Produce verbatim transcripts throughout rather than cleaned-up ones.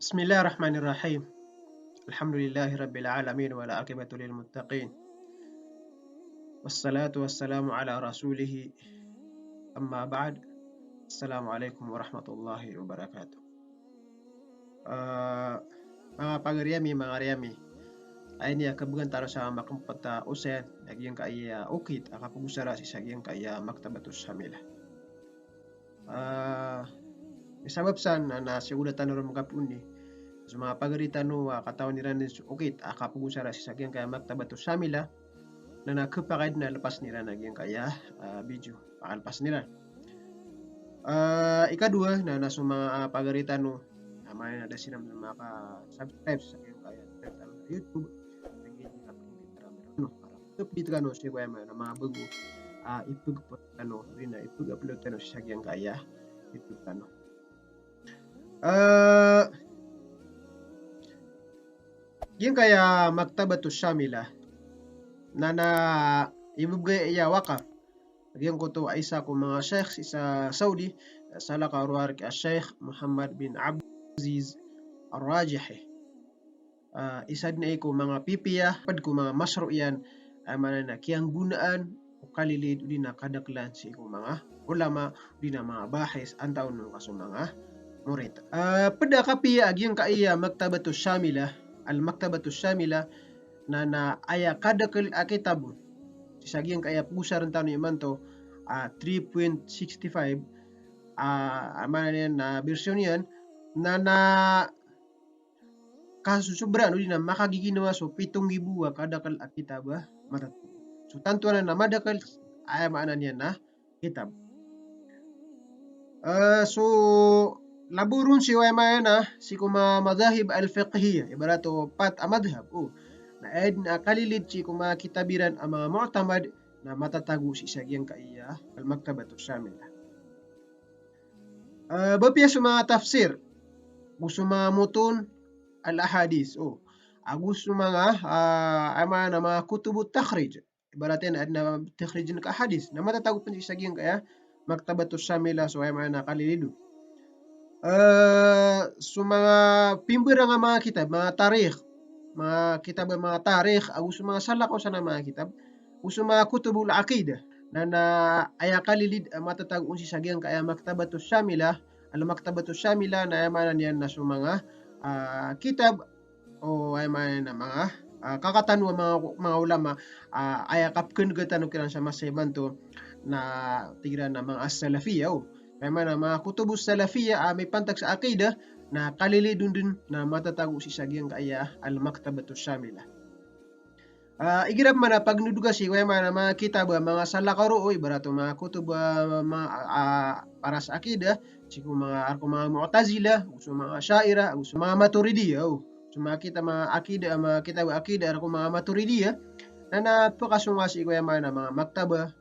بسم الله الرحمن الرحيم. الحمد لله رب العالمين والعاقبة للمتقين. والصلاة والسلام على رسوله. أما بعد. السلام عليكم ورحمة الله وبركاته. Ah, manga pagari ami, manga ari ami. Aya ini a kabegan tano sa makempat a osayan, a giyangkaya okit a kapagosara sii sa giyangkaya Maktabatus Shamila. Ah, misabap san na, na sii ko da tano ron makapoon ini. So manga pagari tano a katawan iran den so okit a kapagosara sii sa giyangkaya Maktabatus Shamila, na na kepakay den a lepasen iran a giyangkaya, ah, video. Pakalepasen iran. Ah, ikadowa, na, na so manga, ah, pagari tano, na maana na da siran maka-subscribe sa giyangkaya channel tano sa YouTube. Lagid iran para update kano sii ko aya maana na manga bago a ipeg-upload tano, odi na ipeg-upload tano sii sa giyangkaya YouTube tano. Ah, giyangkaya Maktabatus Shamila na, na ibebegay iyan a wakaf a giyangkoto a isa ko manga shaykh sii sa Saudi, salakaw rowar ki a Shaykh Muhammad bin Abdul Aziz Ar-Rajihi. Ah, isa den aya ko manga pipiya, ped ko manga mashru' iyan, aya maana na kiyanggonaan o kalilid odi na kadakelan sii ko manga ulama, odi na manga bahis, antaa on ka so manga murid. Ah, ped a kapiya a giyangkaya Maktabatus Shamila, Al-Maktabatus Shamila, na, na aya kadakel a kitab sii sa giyangkaya pegosaren tano imanto, ah, three point six five, ah, aya maana niyan na version iyan, na, na kasosobraan odi na makagiginawa so pito nggibo a kadakel a kitab a matatago. So tanto anan a madakel, aya maana niyan na kitab. Eh, so laboron sii, aya maana, sii ko manga madhahib al-fiqhiyah, ibarat o pat a madhab, o. Na aya den a kalilid sii ko manga kitab iran a manga mu'tamad, na matatago sii sa giyangkaya Al-Maktabatus Shamila. Eh, ba apiya so manga tafsir, ago so manga mutun al-ahadith, o. Ago so manga, ah, aya maana, manga kutubut takhrij. Ibarat iyan a aden a takhrij ka hadith. Na matatago pen sii sa giyangkaya Maktabatus Shamila so, aya maana, kalilid on. Eh, so manga pimbarang a manga kitab, manga tarikh, manga kitab a manga tarikh, ago so manga salakaw san a manga kitab, ago so manga kutubul aqidah. Na, na aya kalilid a matatago on sii sa giyangkaya Maktabatus Shamila, Al-Maktabatus Shamila, na aya maana niyan na so manga, ah, kitab, o aya maana na manga, ah, kakatano a manga, manga ulama, ah, aya kapekenega tano kiran sa masa imanto, na tig iran a manga as-salafiyah, o. Aya maana na manga kutubus salafiyah, ah, mipantag sa aqidah, na kalilid on den, na matatago sii sa giyangkaya Al-Maktabatus Shamila. Ah, igira pman a pagnodog a sii ko, aya maana, manga kitab a manga salakaw roo, ibarat o manga kutub a manga, ah, para sa aqidah, sii ko manga, ara ko manga Mu'tazilah, ago so manga Asha'irah, ago so manga Maturidiyah, o. So manga kitab a manga aqidah, manga kitab a aqidah, ara ko manga Maturidiyah. Na, na pekasong ka sii ko, aya maana, manga maktaba.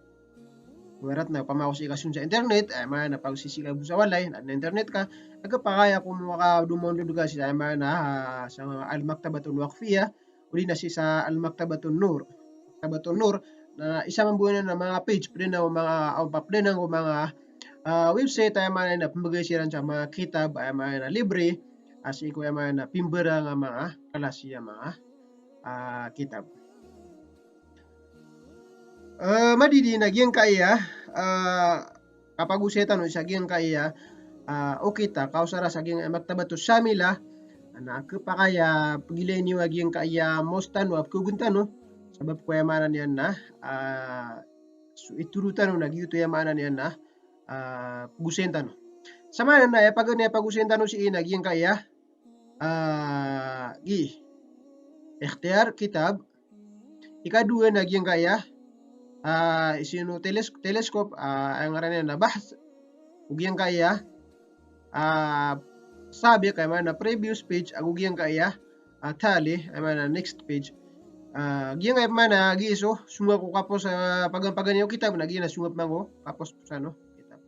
Ibarat na opama ka sii ka song sa internet, aya maana, pagsisii ka bo sa walay, na aden a internet ka, na kepakay a ko makadomaon dodoga sii sa, aya maana, ah, sa Al-Maktabatul Waqfiyah, odi na sii sa Al-Maktabatun Nur. Maktabatun Nur, na isa mambo anan a manga page, ped anan o manga, o, ped anan o manga, ah, website, aya maana, na pembegay siran sa manga kitab, aya maana, libre, a sii ko, aya maana, pimbarang a manga klasi a manga, ah, kitab. Eh, madidi na giyangkaya, eh, kapagosay tano sa giyangkaya, ah, okit a kaosara sa giyangkaya Maktabatus Shamila, na kepakay a pegilay niyo a giyangkaya mouse tano a pekogen tano, sabap ko, aya maana niyan na, ah, so itoro tano na giyoto, aya maana niyan na, ah, pegosayn tano. Sa maana na aya pagan, aya pagosayn tano sii na giyangkaya, ah, gi ikhtiyar kitab. Ikadowa na giyangkaya, ah, sii no teles-, telescope, ah, aya ngaran iyan na bahth. Ago giyangkaya, ah, sabiq, aya maana previous page, ago giyangkaya, ah, tali, aya maana next page. Ah, giyangkaya maana, gi so, song ako kapos, ah, pagan-pagan iyo kitab, na giya na song ako kapos sa, no, kitab.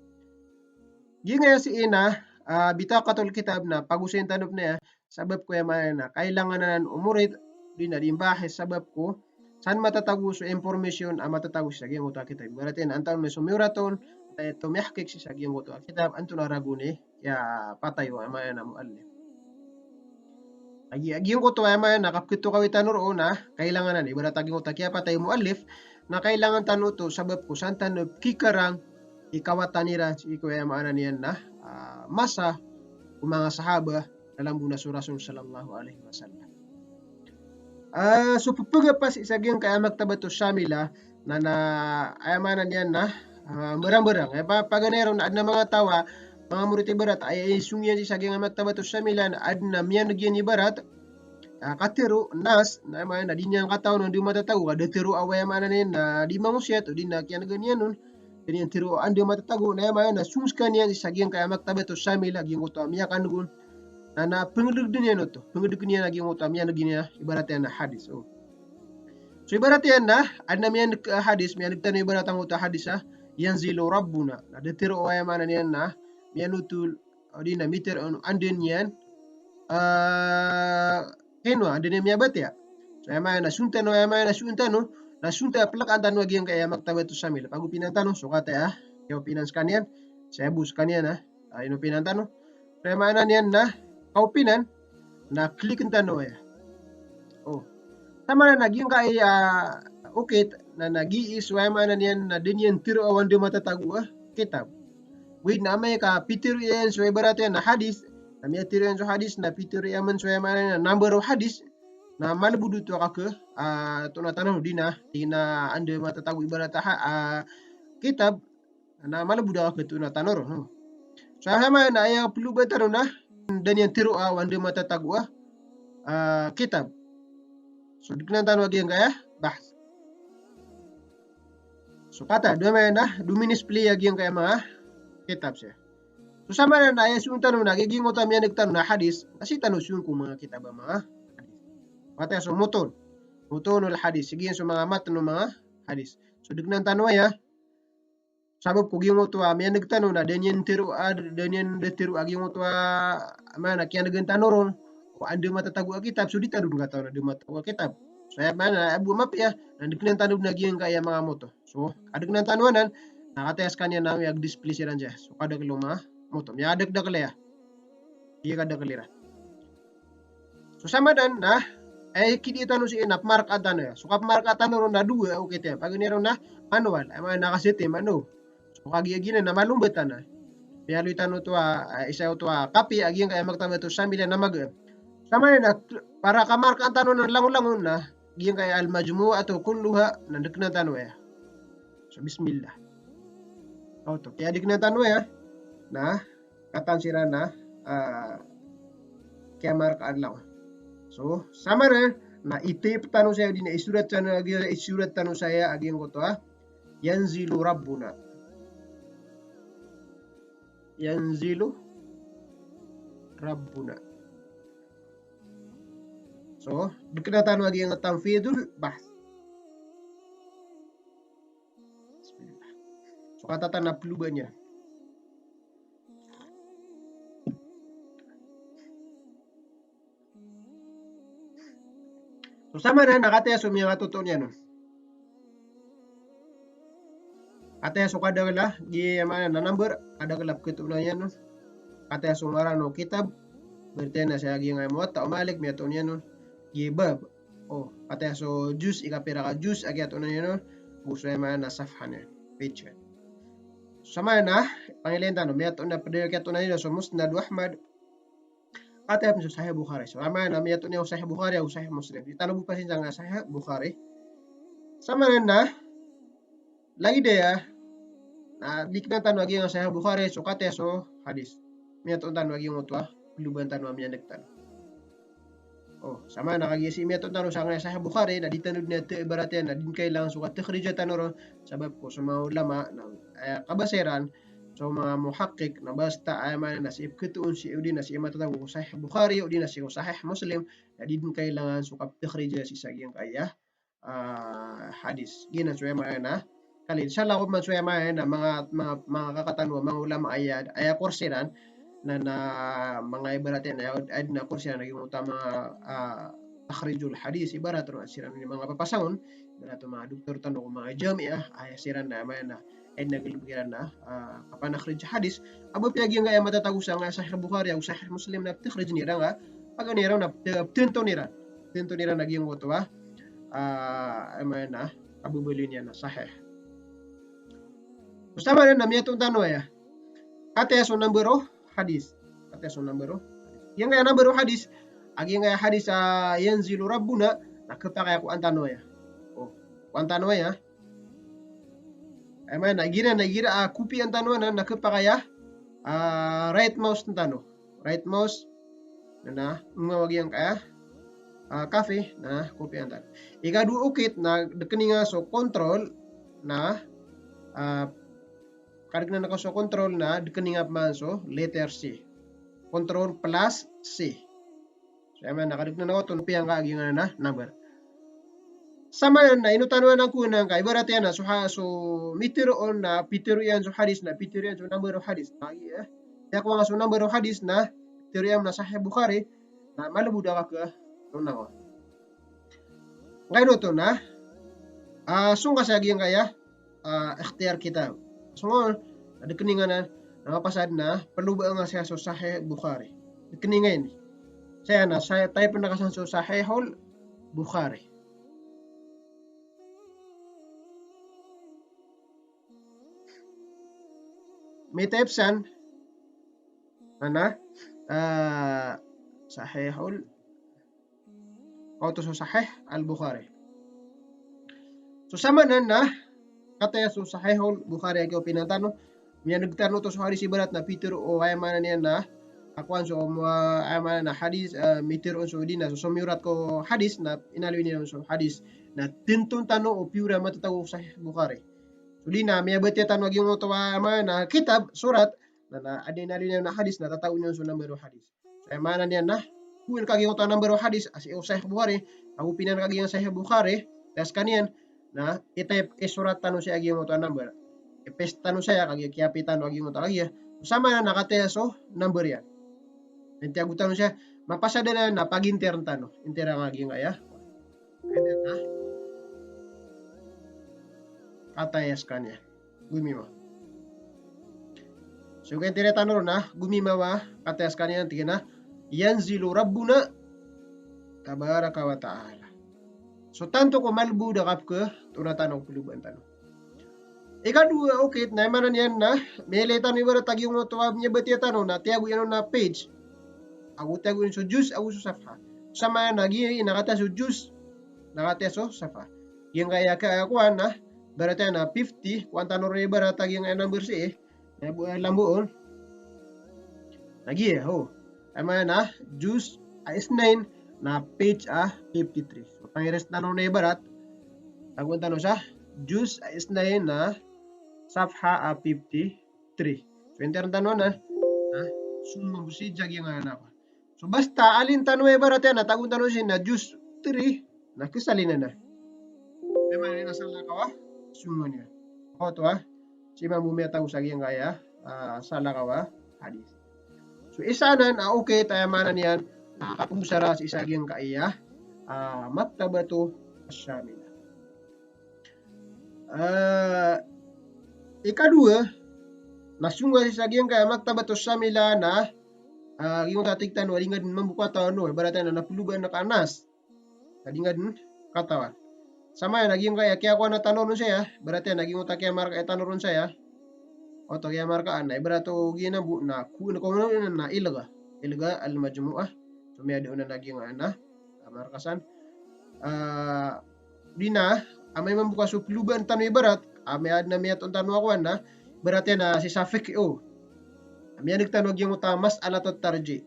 Giyangkaya sii na, ah, bitaqatul kitab na pagosayn tano pn aya, sabap ko, aya maana, kailangan anan o murid, odi na di mbahis, sabap ko san matatago so information a matatago sii sa giyangkoto a kitab. Ibarat iyan, antaa on so miyorat on, antaa i tomihakik sii sa giyangkoto a kitab, antonaa ragon i kiyapatay o, aya maana, muallif. Agi, agi giyangkoto aya maana na kapkhatokawi tano roo na kailangan anan, ibarat a giyangkoto a kiyapatay o muallif, na kailangan tano oto sabap ko san tano kikarang i kawatan iran sii ko aya maana niyan na, ah, masa o manga sahaba, na lamba on na so Rasul sallallahu alaihi wasallam. Ah, so pphagapas sa giyangkaya Maktabatus Shamila, na, na, aya maana niyan na, ah, mbarang-mbarang. Aya pa, paganay ron na adn a manga taw a, manga morito ibarat, aya isong iyan sii sa giyangkaya Maktabatus Shamila, na adn a miyaneg iyan ibarat, ah, katharo, nas, na aya maana na di niyan katawan o anda matatago, ka da tharoa o aya maana niyan na di mangosiyat, odi na kiyanegan iyan on, di niyan tharoa o anda matatago, na aya maana na song skaniyan sii sa giyangkaya Maktabatus Shamila, giyangkoto a miyakaneg on, na, na pngdgn iyan oto, pngdgn iyan a giyangkoto a miyaneg iyan, ibarat iyan na hadis. O. So ibarat iyan na, adn a miyaneg, ah, hadis, miyaneg tano ibarat angkoto a hadis a, "Yanzilu Rabbuna." Na da tharoa o aya maana niyan na, miyanothol, odi na mitharo o anda niyan, ah, kinowa, anda niyan miyabatiya. So aya maana na song tano, aya maana na song tano, na song tano, plkaan tano a giyangkaya Maktabatus Shamila. Pagopinan tano, so kataya, kiyaopinan skaniyan, saya bo skaniyan, ah. Ah, inopinan tano. So aya maana niyan na kaopinan, na click-en tano aya. O. Samanan na giyangkaya, ah, okit, na, na gii so aya maana niyan na da niyan tharoa o anda matatago a kitab. Wait, na amay ka pitharo iyan so ibarat iyan na hadis, na miyatharo iyan so hadis, na pitharo iyan man so aya maana niyan na number o hadis, na malbod oto a kakh, ah, toona tano, odi na, odi na anda matatago ibarat a ha-, ah, kitab, na malbod a kakh toona tano ron, no? So, aya maana na aya ploba tano na, da niyan tharoa o anda matatago a, ah, kitab. So, diknan tano a giyangkaya bahth. So, kata, dowa maana, dominis pli a giyangkaya manga kitab siya. So, samanan na aya song tano na, giyangkoto a miyaneg tano na hadis, na sii tano song ko manga kitab a manga hadis. Kata so mutun. Mutunul hadis. Giya so manga matn o manga hadis. So, diknan tano aya, sabap ko giyangkoto a miyaneg tano na da niyan tharoa, da niyan da tharoa giyangkoto a maana kiyanegan tano ron o anda matatago a kitab, so di tano dn katawan o anda matatago a kitab. So aya maana, ago mapiya, na diknan tano dn a giyangkaya manga moto. So, a diknan tano anan, na kataya skaniyan na miyag-display siran saya. So, kadakl o manga moto. Miyadakdakl aya. Aya kadakl iran. So samanan na, aya kidi tano sii na pmarkaan tano aya. So kapmarkaan tano ron na dowa, okit aya. Paganay ron na manual, aya maana na kasete, mano. So kagiya giyanan na malomba tano. Miyaaloy tano oto a, ah, isa oto a kapi a giyangkaya Maktabatus Shamila na magaan. Samanan na, para kamarkaan tano na langon-langon na, giyangkaya al-majmu'atu kulluha, na diknan tano aya. So bismillah. Oto, kiyadiknan tano aya. Na, katan siran na, ah, kiyamarkaan langon. So, samanan na, i-type tano saya, odi na isorat tano, agi, isorat tano saya a giyangkoto a, "Yanzilu Rabbuna." "Yanzilu Rabbuna." So, diknan tano a giyangkaya tanfidhul bahth. Bismillah. So, kata tano a ploba niyan. So, samanan na kataya so miyatoon iyan on. Kataya so kadakl a, giya maana na number, kadakl a pkhatoon iyan on. Kataya so ngaran o kitab, berarti na saya giyangkaya Muwatta o Malik, miyatoon iyan on. Giya bab. O, kataya so juz, ika pira ka juz a kiyatoon iyan on. Go so aya maana na safha niyan, page niyan. Samanan na, pangilayin tano, miyatoon a pd a kiyatoon iyan on so Musnad o Ahmad. Kataya pn so Sahih Bukhari. So aya maana na miyatoon iyan o Sahih Bukhari ago Sahih Muslim. Di tano bo pasin sangkaya Sahih Bukhari. Samanan na, lagid aya, na diknan tano a giyangkaya Sahih Bukhari, so kataya so hadis. Miyatoon tano a giyangkoto a, ploban tano a miyaneg tano. O, samanan na kagiya sii miyatoon tano sangkaya Sahih Bukhari, na di tano dn a, ibarat iyan na di dn kailangan so katakhrija tano ron, sabap ko so manga ulama na, eh, kabasa iran, so manga muhaqqiq, na basta aya maana na sii pkhatoon sii, odi na sii matatago ko Sahih Bukhari, odi na sii ko Sahih Muslim, na di dn kailangan so kaptakhrija sii sa giyangkaya, ah, hadis. Giyanan so aya maana na, kali, insha Allah, ko man so aya maana na manga, manga, manga kaka tano a manga ulama aya, aya course iran, na, na manga ibarat iyan, aya, aya dn a course iran a giyangkoto a manga, ah, takhrijul hadis, ibarat ron a siran i manga papasangon, ibarat o manga doktor tano ko manga jamiah, aya siran na, aya maana na, aya dn a galbk iran na, ah, kapanakhrij hadis. Apiya giyangkaya matatago sangkaya Sahih Bukhari ago Sahih Muslim na ptakhrij iran ka, Paganay ron na pte-, ptharoon iran. Ptharoon iran a giyangkoto a, ah, aya maana na, kababaloy niyan na sahih. Osaman na miyatoon tano aya. Kataya so number o hadis. Kataya so number o hadis. Giyangkaya number o hadis. A giyangkaya hadis a yanzilu Rabbuna, na khapakay a kowan tano aya. O, kowan tano aya. Aya maana na igira, na igira a kopiyan tano anan na khapakay a, ah, right mouse tano. Right mouse, na, na, mawag iyan ka, ah, kafi, na, kopiyan tano. Ikadowa okit na dkninga so control, na, ah, kadknana ko so control na dkninga pman so letter C. Control plus C. So, aya maana na kadknana ko oto na piyangka a giyangkanan a number. Samanan na ino tano anan ko anan ka, ibarat iyan na so ha-, so mitharo on na pitharo iyan so hadis na pitharo iyan so number o hadis. Na, iya, iya ko nga so number o hadis na pitharo iyan na Sahih Bukhari, na malbod a ka kna on. Ngkaino oto na, ah, song ka sa giyangkaya, ah, ikhtiyar kitab. So, dkninga na, na mapasad na, ploba nga saya so Sahih Bukhari. Dkninga ini. Saya na, saya type na ka san so Sahihul Bukhari. Mitype san, na, na, ah, Sahihul Oto so Sahih Al-Bukhari. So samanan na, kataya so Sahihul Bukhari a giya opinion tano, miyaneg tano oto so hadis ibarat na pitharo o aya maana niyan na, a kowan so, ah, aya maana na hadis, ah, mitharo on so di na, so somiyorat ko hadis na inaloy niyan so hadis na tharoon tano o piyoran matatago ko Sahih Bukhari. So di na, miyabatiya tano a giyangkoto a aya maana na kitab, surat, na, na, aya inaloy niyan na hadis na tatago niyan so number o hadis. So, aya maana niyan na, kowan ka giyangkoto a number o hadis, a sii ko Sahih Bukhari, ago pinan ka giyangkai Sahih Bukhari, tas kaniyan, na, i-type, isurat tano saya giyangkoto a number. I-paste tano saya, kagiya kiyapi tano a giyangkoto a kagiya. So, samanan na kataya so number iyan. Intiyago tano saya, mapasad anan na pag-enter tano. Enter a giyangkaya. Enter na. Kataya skaniyan. Gomima. So, kaintiyaroon tano ron na, gomima a kataya skaniyan, tig iyan a, "Yanzilu Rabbuna tabaraka wa ta'ala." So, tanto ko malbod a kapkhatonaa tano, ploba tano. Ikadowa okit na aya maana niyan na, miyailay tano ibarat a giyangkoto a miyabatiya tano na, tiyago iyan on na page. Ago tiyago iyan so juz, ago so safha. Samanan na giya na kataya so juz, na kataya so safha. Giyangkaya ka, kowan na, ibarat iyan na fifty, kowan tano ron ibarat a giyangkaya number sii, na bo-, eh, lambo on. Na giya, ho. Aya maana na, juz a ithnain, na page a fifty-three. So, pangirest tano na ibarat, tagoan tano sa, juz a ithnain na safha a fifty-three. So, enter tano na, na, summa bo si jagi nga na. So, basta alin tano ibarat iyan na tagoan tano sii na juz three, na khasalin anan. Aya maana niyan na salakaw a song iyan. Oto a, sii mambo miyatago sa giyangkaya, ah, salakaw a hadis. So, isa anan a okit a aya maana niyan na kapmbsara sii sa giyangkaya, ah, Maktabatu Shamila. Ah, ikadowa, na song ka sii sa giyangkaya Maktabatu Shamila na, ah, giyangkoto a tig tano a di nga dn mambo katawan, ibarat iyan na ploba nga ka nas. Ka di nga dn katawan. Samanan na giyangkaya kiyakowa tano ron saya, ibarat iyan na giyangkoto a kiyamarka tano ron saya. Oto kiyamarkaan na, ibarat o giyanan bo na, ko-, na, ko-, na ilgha. Ilgha al-majmu'ah. So, miyada on na giyangkaya na, ah, markasan. Ah, di na, amay mambo ka so ploba tano ibarat, amay adn a miyatoon tano a kowan na, ibarat iyan na sii sa fiqh, o. Miyaneg tano giyangkoto a mas'alatut tarjih.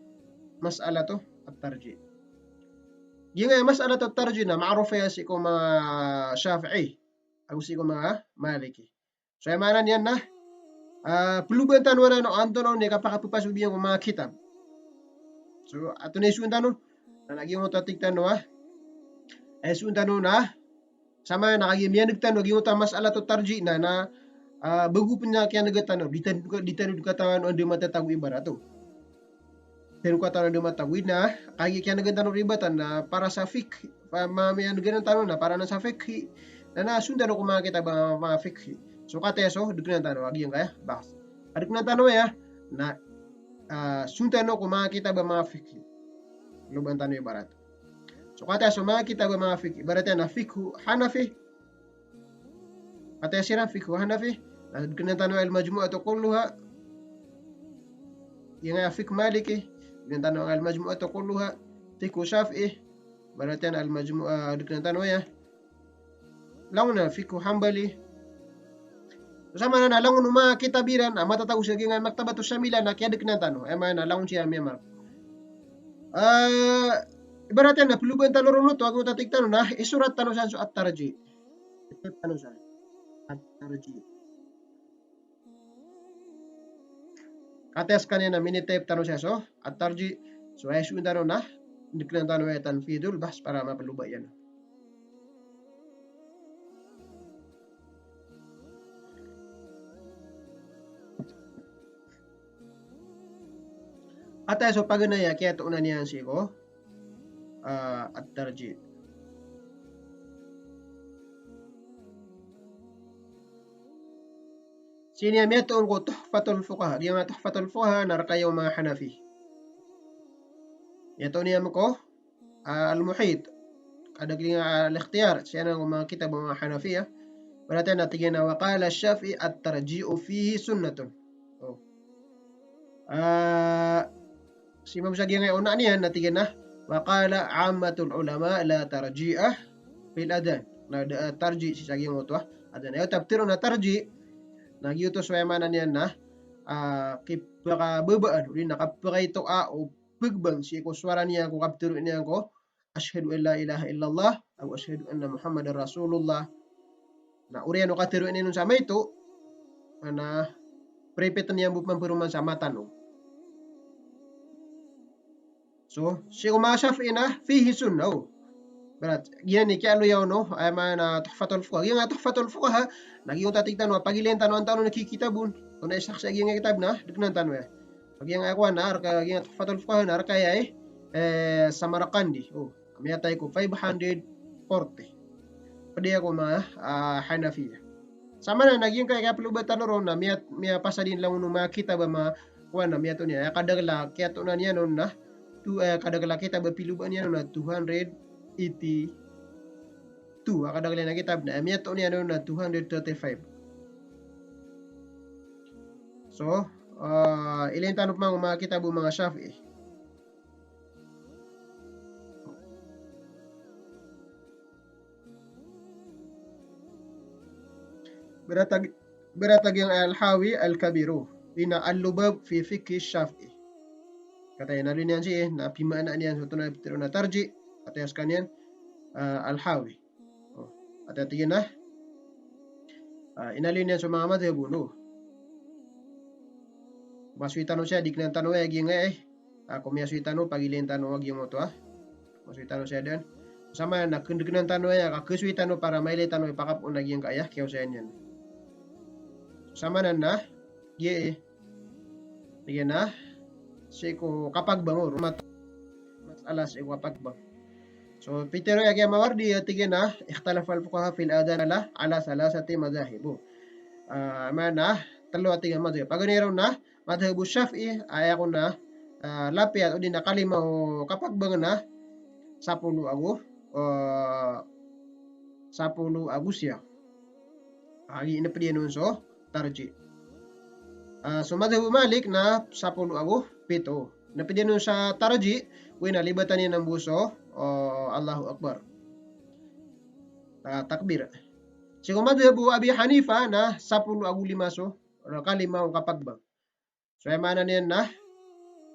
Mas'alatut tarjih. Giyangkaya mas'alatut tarjih na, ma'ruf aya sii ko manga Shafi'i, ago sii ko manga Maliki. So, aya maana niyan na, ah, ploba tano anan o antonaa i kapakaphasowa iyan ko manga kitab. So, antonaa i soon tano, na giyangkoto a tig tano a, eh, soon tano na, samanan na kagiya miyaneg tano giyangkoto a mas'alatut tarjih na, na, ah, bago pn a kiyanega tano, di tano, di tano katawan o anda matatago ibarat o. Tano katawan o anda matatago na, kagiya kiyanega tano ribat na para sa fiqh, pa-, ma-, miyanega tano na para na sa fiqh. Na, na soon tano ko manga kitab a manga fiqh. So, kataya so, dkn tano a giyangkaya bahs. Dkn tano aya, na, ah, soon tano ko manga kitab a manga fiqh. Lobaan tano ibarat. So, kataya so manga kitab a manga fiqh, ibarat iyan a fiqhu Hanafi. Kataya siran fiqhu Hanafi. Na diknan tano a al-majmu'atu kulluha. Giyangkaya fiqhu Maliki. Diknan tano a al-majmu'atu kulluha. Fiqhu Shafi'i. Ibarat iyan a al-majmu', ah, diknan tano aya. Langon a fiqhu Hanbali. Samanan a langon o manga kitab iran a matatago sa giyangkaya maktabatu shamila na kiyadiknan tano. Aya maana langon siya miyamar. Ah, ibarat iyan a plobaan tano ron oto, ago tatik tano na isorat tano san so at-tarjih. Isorat tano san at-tarjih. Kataya skaniyan na mini-type tano siya so at-tarjih. So, aya isoon tano na diknan tano aya tanfidhul bahth para maploba iyan. Kataya so paganay a kiyatoona niyan sii ko, ah, at-tarjih. Sii niyan miyatoon ko Tuhfatul Fuqaha. Giyangkaya Tuhfatul Fuqaha na rkaya o manga Hanafi. Miyatoon iyan ko, ah, Al-Muhit. Kadakl iyan a Al-Ikhtiyar. Sii anan ko manga kitab o manga Hanafiya. Ibarat iyan na tig iyan a wa qala Shafi'i at-tarjihu fihi sunnatun. Oh. Ah, sii mambo sa giyangkaya onaan iyan na tig iyan a, "Wa qala ammatul ulama la tarjiha fil adhan." Na da a tarjih sii sa giyangkoto a adhan. Aya oto a ptharoon a tarjih, na giyoto so aya maana niyan na, ah, kipakababaan, odi na kapakaitoa o pagbang sii ko sowara niyan ko kaptharoon iyan ko ashhadu an la ilaha illallah, aw ashhadu anna Muhammadan Rasulullah. Na oriyan o katharoon iyan on sa maito, na pripit iyan bo pman paroman sa matanog. So, sii ko manga Shafi'i na fihi sunnah, oh. Ibarat, giyanan i kiyaaloya on, aya maana Tuhfatul Fuqaha. Giyangkaya Tuhfatul Fuqaha, na giyoto a tig tano a pagilayn tano antaa on i kikitab on. Tonaa i saksi a giyangkaya kitab na, diknan tano aya. Giyangkaya kowan na, rka, giyangkaya Tuhfatul Fuqaha na rkaya i, eh, Samarqandi. Oh, miyatay ko five hundred forty. Pd iyan ko manga, ah, Hanafiya. Samanan a giyangkaya kiyaploba tano ron na miya, miyapasad iyan langon o manga kitab a manga kowan na miyatoon iyan. Aya kadakl a kiyatoona niyan on na, tu, eh, kadakl a kitab a pilobaan iyan on na two hundred eighty-two. Aya kadakl iyan a kitab na miyatoon iyan on na two hundred thirty-five. So, ah, ilayn tano pman ko manga kitab o manga Shafi'i. Ibarat a, ibarat a giyangkaya Al-Hawi Al-Kabir, odi na Al-Lubab fi Fiqhi Shafi'i. Kataya inaloy niyan sii, na pimaana niyan so tonaa i ptharoon a tarjih, kataya skaniyan, ah, Al-Hawi. Oh, kataya tig iyan a, ah, inaloy niyan so manga madhhab on. Masoy tano siya, diknan tano aya giyangkaya, eh. Ah, ko miyasoy tano, pagilayn tano a giyangkoto a. Masoy tano siya dn. Samanan a kndknan tano aya, ka kasoy tano para mailay tano i pakapoon a giyangkaya kiyaosaya niyan. Samanan a, giya, eh. Tig iyan a, sii ko kapagbang, oh, mat-, mas'ala sii ko kapagbang. So, pitharo iyan a giya Mawardi a tig iyan a, ikhtalafal fuqaha fil adhan ala, ala thalathati madhahib. Ah, maana, tlo a tig iyan a madhhab. Paganay ron na, madhhabu Shafi'i, aya kon a, ah, lapiyat odi na kalima o kapagbang na sapolo ago, ah, sapolo ago siyaw. Agi, inapd iyan on so tarjih. Ah, so madhhabu Malik na sapolo ago pito. Inapd iyan on sa tarjih, oway na libatan iyan mambo so, oh, Allahu Akbar. Ah, takbir. Sii ko madhhabu Abi Hanifa na sapolo ago lima so, kalima o kapagbang. So, aya maana niyan na,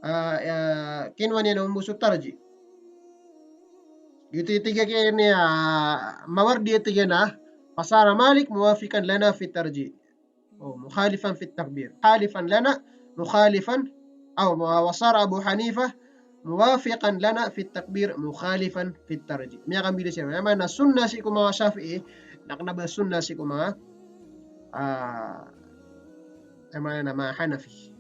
ah, ah, kinowa niyan mambo so tarjih. Giyoto i tig iyan a, ah, Mawardi a tig iyan a, fasara Malik muwafiqan lana fi tarjih. Oh, mukhalifan fi takbir. Mukhalifan lana, mukhalifan, aw, wa sara Abu Hanifa muwafiqan lana fi takbir, mukhalifan fi tarjih. Miyakambilis iyan. Aya maana sunnah sii ko manga Shafi'i, na kna ba sunnah sii ko manga, ah, aya maana manga Hanafi.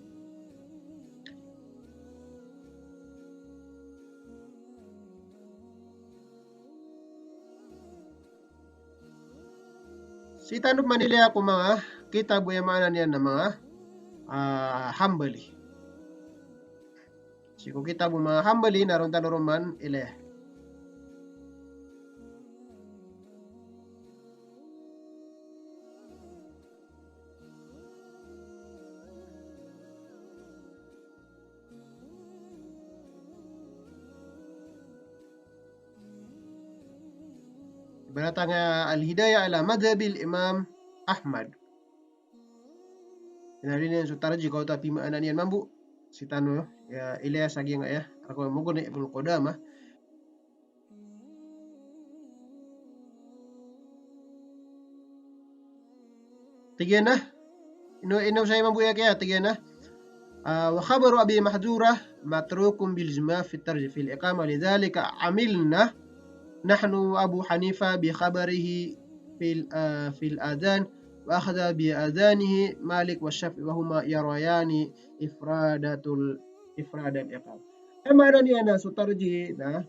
Sii tano pman ilaya ko manga kitab o aya maana niyan na manga, ah, Hanbali. Sii ko kitab o manga Hanbali na ron tano ron man ilaya. Ibarat angkaya Al-Hidayah ala Madhhabil Imam Ahmad. Ino ron iyan so tarjih ko ta pimaana niyan mambo. Sii tano, ya, ilaya sa giyangkaya, ako Mughni Ibn Qudamah. Tig iyan a, ino, ino saya mambo aya kaya, tig iyan a, ah, wa khabaru Abi Mahdhurah matrukun bil ijma' fi tarjih fil iqamah, lidhalika amilna nahnu wa Abu Hanifah bi khabarihi fil, ah, fil adhan, wa akhadha bi adhanihi Malik wa Shafi'i wa huma yarayani ifradatul, ifradal iqamah. Aya maana niyan na so tarjih na,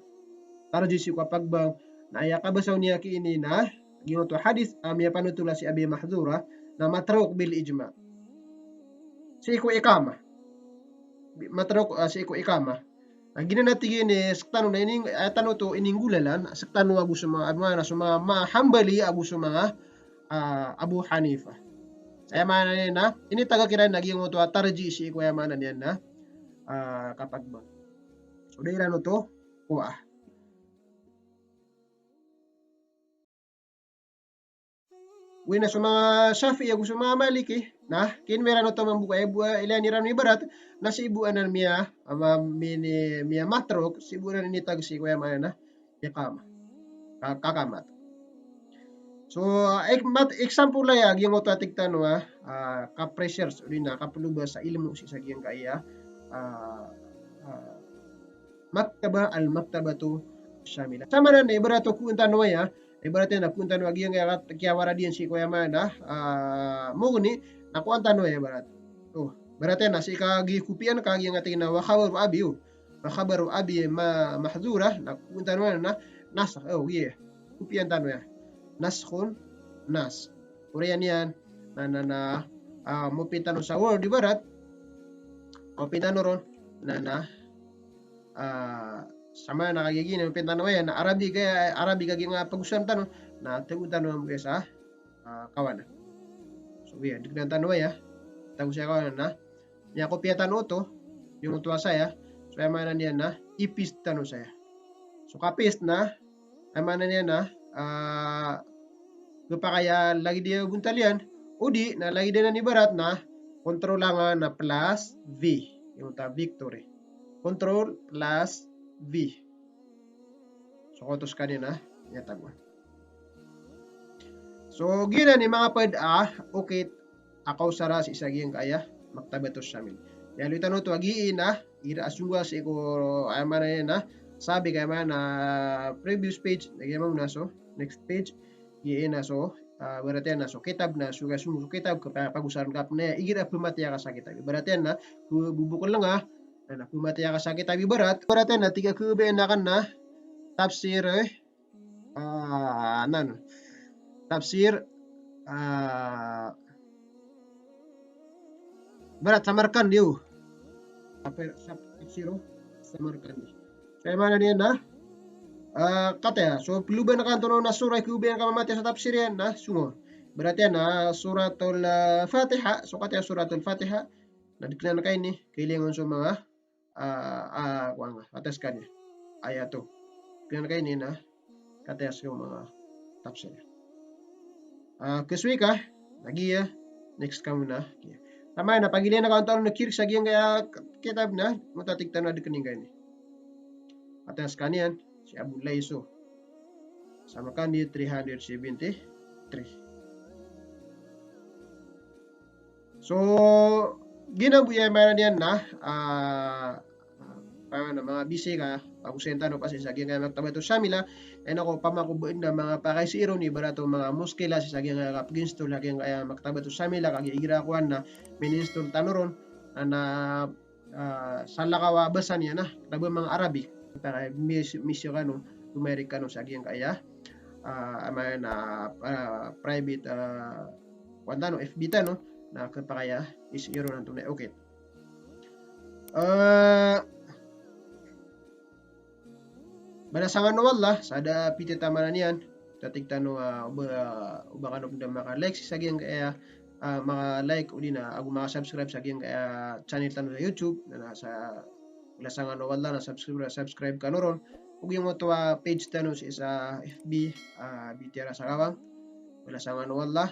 tarjih sii ko pagbang, na aya kabasa o niyan ki ini na, giyoto a hadith a miyapanotol sii Abi Mahdhurah, na matruk bil ijma'. Sii ko iqamah. Matruk, ah, sii ko iqamah. Na giyanan a tig iyan a, sktano na ini, aya tano oto ininggolalan, sktano ago so manga, aya maana, so manga, manga Hanbali ago so manga, ah, Abu Hanifah. Aya maana niyan na, initagak iran a giyoto a tarjih sii ko aya maana niyan na, ah, kapagbang. So da iran oto kowaa. Oway na so manga Shafi'i ago so manga Maliki, na, kiinima iran oto mambo ko aya bo a ilaya niran ibarat, na sii bo anan miya, ama, mini, miya matruk, sii bo anan initag sii ko aya maana na iqamah. Ka-, kakamat. So, ek-, mat-, example aya, giyoto a tig tano a, ah, kapresearch, odi na kaploba sa ilmo sii sa giyangkaya, ah, ah, Maktaba, Al-Maktabatu Shamilah. Sa maana niyan, ibarat o kowan tano aya, ibarat iyan a kowan tano a giyangkaya kiyawarad iyan sii ko aya maana, ah, Mughni, na kowan tano aya ibarat. O, ibarat iyan a sii ka gi kopiyan ka giyangkaya tig iyan a wa khabaru Abi, o. Wa khabaru Abi ma-, Mahdhurah, na kowan tano aya na nasakh, o, giya. Kopiyan tano aya. Naskhun naskh. Oriyan iyan, na, na, na, ah, mopiya tano sa Word ibarat, mopiya tano ron, na, na, ah, sa maana na kagiya giyanan, mopiya tano aya, na Arabic, eh, Arabic a giyangkaya pagosayn tano, na tagoan tano mambo aya sa, ah, kawanan. So, iya, diknan tano aya, tago saya kawanan na, miyakopiya tano oto, giyoto a saya, so aya maana niyan na, i-paste tano saya. So ka-paste na, aya maana niyan na, ah, khapakay a lagid iyan bontal iyan, odi na lagid iyan ibarat na, control angka na plus V, giyoto a victory. Control plus V. So koto skaniyan na, aya tagoan. So, giyanan i manga pd a okit a kaosara sii sa giyangkaya Maktabatus Shamil. Aya loy tano oto a giya na, igira a song a sii ko, aya maana niyan na, sabi ka aya maana na previous page, na giya mambo na so, next page, giya na so, ah, ibarat iyan na so kitab na, so, so, so kitab, ka pa-, pagosayn ka pn aya, igira a pmatiya ka sa kitab. Ibarat iyan na, pbobokl ngka, na, na pmatiya ka sa kitab ibarat, ibarat iyan na, tig a khabaya akn na, tafsir, eh, ah, anan. Tafsir, ah, ibarat Samarkandi, o. Tafsir, tafsir, o, Samarkandi. So aya maana niyan na, ah, kataya. So, ploban ka antonaa i surah i khabaya ka mamatiya sa tafsir iyan na, songon. Ibarat iyan na Suratul, ah, Fatiha. So kataya Suratul Fatiha. Na diknan ka ini, kailangan so manga ah, ah, kowan ka, kataya skaniyan. Ayat oto. Giyanan ka ini na, kataya so manga tafsir. Ah, khasoi ka, lagid iyan, next ka mambo na, giya. Sa maana na pagilaya ka antonaa i kirik sa giyangkaya kitab na, mota tig tano a dikn ingka ini. Kataya skaniyan, si Abu Layth. Samarkandi three hundred seventy-three. So, giyanan bo i aya maana niyan na, ah, ah, manga bisi ka, pagosayn tano pa sii sa giyangkaya Maktabatus Shamila, ino ko pamako bo na manga pakay sii ron, ibarat o manga mushkila sii sa giyangkaya kapag-install sa giyangkaya Maktabatus Shamila, kagiya igira kowan na, min-install tano ron, na, na, ah, salakaw a basa niyan na, kitab a manga Arabic, kitab a mis-, misyo kano, tumarik kano sa giyangkaya, ah, aya maana na, ah, private, ah, kowan tano, F B tano, na khapakay a, is, iron antonaa i okit. Ah, Balasan kano o Allah sa da pititamanan iyan. Tatik tano, ah, o ba, o ba kano pn da maka-like sa giyangkaya, ah, maka-like odi na ago maka-subscribe sa giyangkaya channel tano sa YouTube, na, na sa balasan kano o Allah na subscribe, subscribe kano ron. Ago giyangkoto a page tano sii sa F B, ah, Bitiyara Sakawang. Balasan kano o Allah.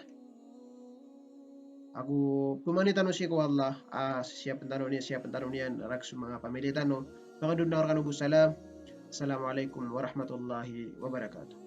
Ago pmangni tano sii ko Allah, ah, siyapn tano niyan, siyapn tano niyan, rakhs o manga pamilya tano. Makadoon akn rkano bo salam. Assalamu alaikum warahmatullahi wabarakatuh.